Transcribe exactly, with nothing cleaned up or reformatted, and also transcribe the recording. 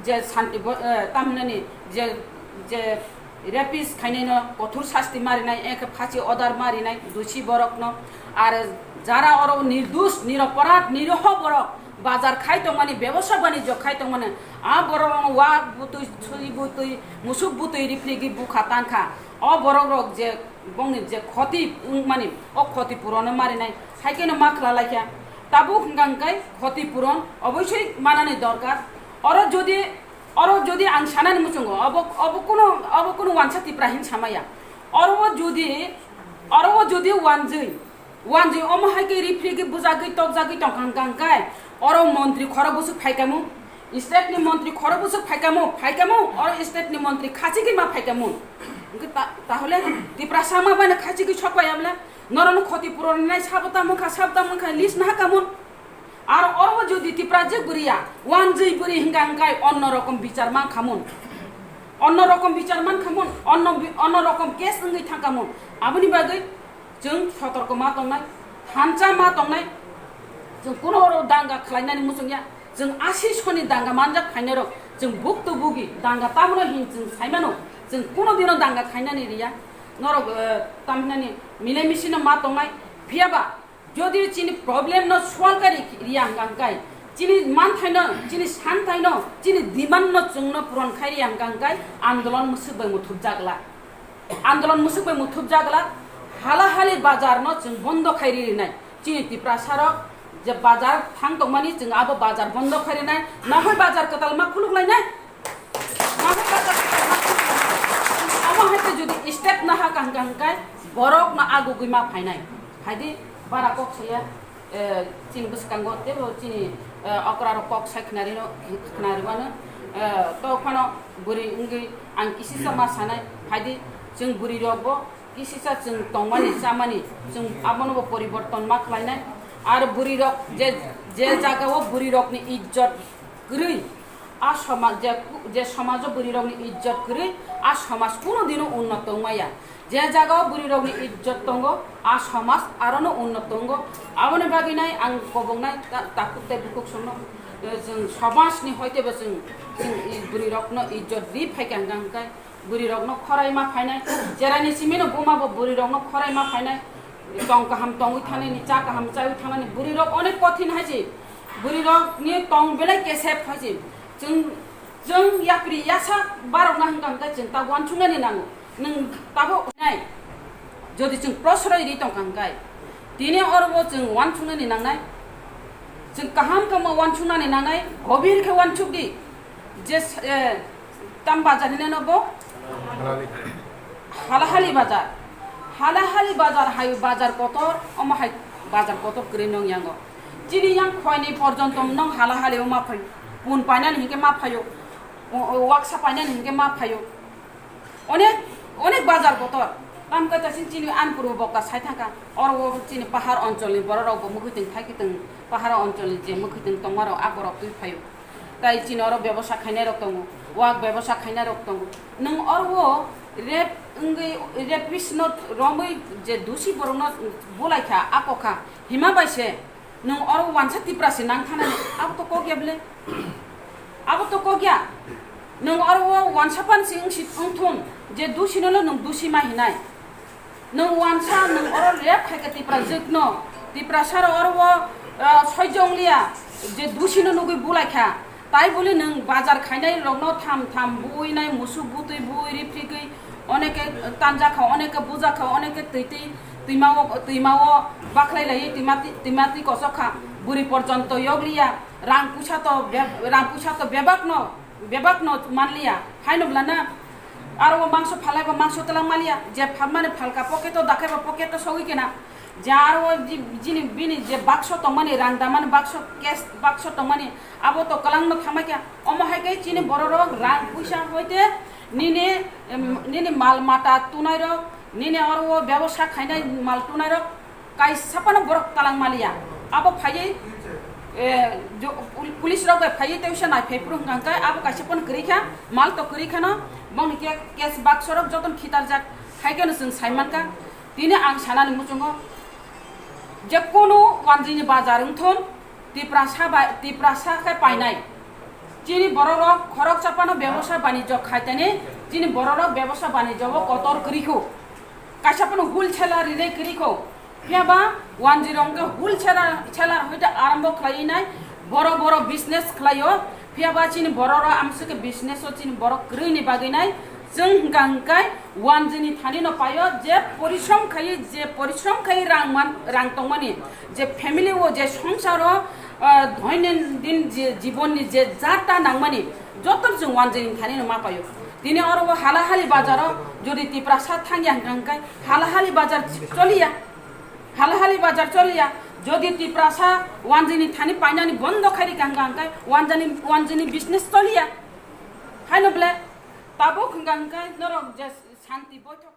je santi bo-, eh, tamhinani je, je rapist khainaino kothor sasti marinai, eke phachi order marinai dusi borokno. Ar jara oro nirdush, niroporad, niriho borok bazar khai tongmani, bebosa banijyo khai tongmani, a borok wa butwi, sui butwi, musuk butwi riphrigwi bukha tankha. O borok rok je bongni je khoti wngmani, o khoti purono marinai, haikeno ma khwlalaikha. Tabuk hwnkha hwnkhe khoti puron oboisoi manani dorkar. Oro jodi, oro jodi ang sanani muchungo, obo, obo kuno, obo kuno wansa Tipra hin samaya. Oro o jodi, oro o jodi wanjwi, wanjwi omo hai khe riphrigwi bujagwi tokjagwi tongkha hwnkha hwnkhe, oro montri khoro bwswk phaikamo, state ni montri khoro bwswk phaikamo, phaikamo, oro state ni montri khachigwi ma phaikamo. Hwnkhe ta-, tahole Tiprasa ma bai no khachigwi sok pai amle, norokno khoti puron nai sabo tamo kha, sabo tamo kha, list naha kamon. Ar oro jodi Tipra je bwriya, wanjwi bwrwi hwnkha hwnkhe onno rokom bichar man khamon. Onno rokom bichar man khamon, onno bi-, onno rokom case wngwi thang kamon. Aboni bagwi chwng sotorko ma tongnai, thansa ma tongnai. Chwng kuno oro danga khlainani muchungya. Chwng asi soni danga manjak phainairok, chwng bukto bugi danga tamno hin chwng saimano, chwng kuno dino danga khainani riya. Norok, eh, tamhinani milemisino ma tongnai. Phiyaba jodi chini problem no solve kari riya hwnkha hwnkhe, chini manthaino, chini santhaino, chini demand no chwngno puron khai riya hwnkha hwnkhe, andolon mwswk bai muthubjak glak. Andolon mwswk bai muthubjak glak. Hala hali bazar no chwng bondo khai ri rinai. Chini Tiprasa rok je bazar thang tongmani, chwng abo bazar bondo khai rinai. Nahoi bazar kwtal ma khuluk lainai. Nahoi bazar kwtal ma khuluk lainai. Omo hai khe jodi step naha kang kang kai borok no agugwi ma phainai. Phaidi bara kok saya, eh, chini bwskango tebo chini, eh, okra rok kok sai khnari no, khnari mano. Eh, to phano bwrwi wngwi ang kisisa ma sanai. Phaidi chwng bwrwi rok bo kisisa chwng tongmani, chamani, chwng abono bo poriborton ma khlainai. Ar bwrwi rok je, je jaga o bwrwi rokni ijjot kwrwi, a somaj je, je somajo bwrwi rokni ijjot kwrwi, a somaj kuno dino unnoto wngmaya. Je jaga o bwrwi rokni ijjot tongo, a somaj arono unnoto wngo. Aboni bagwi nai ang kobongnai ta-, takhuk tei bukhuk songno, eh, chwng somajni hoitebo chwng, chwng i bwrwi rokno ijjot ri phaikha hwnkha hwnkhe, bwrwi rokno khorai ma phainai, cheraini simino buma bo bwrwi rokno khorai ma phainai, tong kaham tongwi thanani, cha kaham chaiwi thanani, bwrwi rok onek kothin hai se, bwrwi rokni tong belai kesep hai se, chwng, chwng yapri yasa barok na hwnkha hwnkhe chwng ta uansuknani nango, nwng tabo nai, jodi chwng prosroi ri tongkha hwnkhe, tini oro bo chwng uansuknani nangnai, chwng kaham khe ma uansuknani nangnai, gobir khe uansuk di, je, eh, Tam bazar hinwi no bo? Halahali bazar. Halahali bazar hai bazar kotor, omo hai bazar kotor kwrwi nong yango. Chini yang khoini porjonto nong halahali o ma phaio. Pun painani hinkhe ma phaio. O, o, waksa painani hinkhe ma phaio. Onek, onek bazar kotor. Tam khe ta chini, chini an purbo bokta sai thangkha. Oro o chini pahar oncholni borok rok bo mwkhwtwng thaikhe tong, pahar oncholni je mwkhwtwng tongma rok a borok twi phaio. Tai chini oro bebosa khainai rok tongo, wak bebosa khainai rok tongo. Nwng oro o rape wngwi, rapist no romwi je dusi borok no bulai kha, ako kha, hima bai se nwng oro wansa Tipra se nang thanani, abo to kok ya bwle? Abo to kok ya. Nwng oro o wansa pan si wng si wng thun je dusi no nwng dusi ma hinai. Nwng wansa, nwng oro rep khai kha Tipra jwkno. Tiprasa rok oro o, ah, soijo wng liya, je dusi no nugwi bulai kha. Tai buli nwng bazar khainai rokno tham tham bui nai, musuk butwi bui, riphrigwi, oneke tanja kha, oneke buja kha, oneke twi twi, twima o, twima o bakhlai lai, twima twi, twima twi kosok kha. Bwrwi porjonto yok liya, rang puisa to be-, rang puisa to bebak no. Bebak no manliya, haino bwlana aro o mangso phalai bo mangso twlang maliya, je phalmani phalka pocket o dakhai bo pocket o sogwi kena, je aro o ji-, jini bini je bakso tongmani rang damani bakso cash bakso tongmani abo to kwlangno thamai kha, omo hai khe chini borok rok rang puisa hoite nini, em, nini mal mata tunai rok, nini oro o bebosa khainai mal tunai rok, Kaisa phano borok talang maliya. Abo phaiwi, eh, jo-, pul-, police rok bai phaiwi tei usa nai phai phuru hwnkha hwnkhe abo kaisa phano kwrwi kha, mal to kwrwi khano, bongni khe case baksa rok jotono khitarjak, hai kheno chwng sai mankha. Tini ang sanani muchungo je kunu wanjwini bazar wngthun, Tiprasa bai, Tiprasa khe painai. Chini bororok khoroksa phano bebosa banijyo khaitani, chini bororok bebosa banijyo o kotor kwrwi kho. Kaisa phano wholesale rinai kwrwi kho. Phiya ba wanjwi rok khe wholesale seller hoite arombo khlaiwi nai, boro boro business khlaio. Phiya ba chini bororok amswk khe business o chini borok kwrwini bagwi nai. Chwng hwnkha hwnkhe wanjwini thani no paio, je porishrom khaiwi, je porishrom khaiwi rang man, rang tongmani, je family o, je songsaro, ah, doinondin je jibonni je jata nangmani, joto chwng wanjwini thani no ma paio. Tini oro o Halahali bazar o jodi Tiprasa thangya hwnkha hwnkhe Halahali bazar choliya, Halahali bazar choliya. Jodi Tiprasa wanjwini thani painani bondo khairi hwnkha hwnkhe wanjani, wanjwini business choliya. Haino ble tabuk hwnkha hwnkhe norok je santi boithok